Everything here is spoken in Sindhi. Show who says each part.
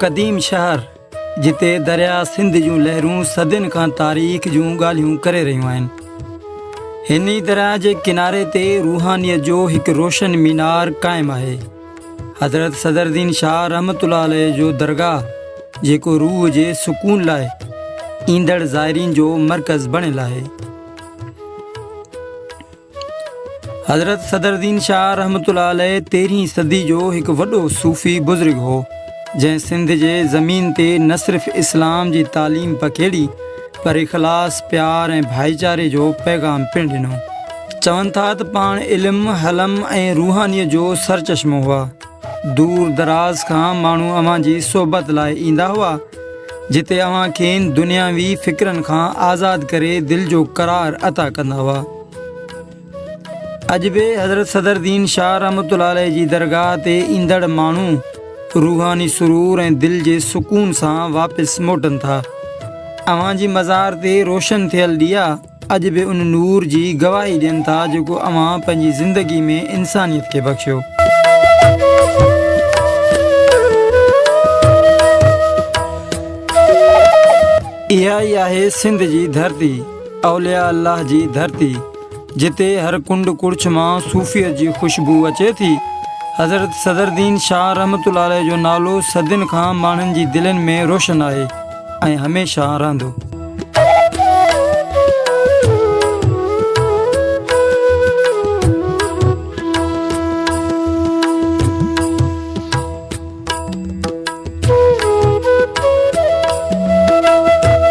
Speaker 1: قديم شهر جتي درياء سنڌ جون لهرون صدين کان تاريخ جون ڳالهيون ڪري رهيون آهن. هن ئي درياء جي ڪناري تي روحانيت جو هڪ روشن مينار قائم آهي. حضرت صدرالدين شاهه رحمة الله عليه جو درگاهه جيڪو روح جي سڪون لاء ايندڙ زائرين جو مرڪز بڻيل آهي. حضرت صدرالدين شاهه رحمة الله عليه تيرهين صدي جو هڪ وڏو صوفي بزرگ هو، جنهن سنڌ جي زمين تي نه صرف اسلام جي تعليم پکيڙي، پر اخلاص، پيار ۽ ڀائيچاري جو پيغام پڻ ڏنو. چون ٿا ته پاڻ علم، حلم ۽ روحانيت جو سرچشمو هئا. دور دراز کان ماڻهو اوهان جي صحبت لاء ايندا هئا، جتي اوهان کين دنياوي فڪرن کان آزاد ڪري دل جو قرار عطا ڪندا هئا. اڄ به حضرت صدر الدين شاهه رحمة الله عليه جي درگاهه تي ايندڙ ماڻهو روحاني سرور ۽ دل جي سڪون سان واپس موٽن ٿا. اوهان جي مزار تي روشن ٿيل ڏيئا اڄ به ان نور جي گواهي ڏين ٿا جيڪو اوهان پنهنجي زندگي ۾ انسانيت کي بخشيو. اها ئي آهي سنڌ جي ڌرتي، اولياء الله جي ڌرتي، جتي هر ڪنڊ ڪڙڇ مان صوفيت جي خوشبو اچي ٿي. حضرت صدرالدين شاهه رحمة الله عليه جو نالو صدين کان ماڻهن جي دلين ۾ روشن آهي ۽ هميشه رهندو.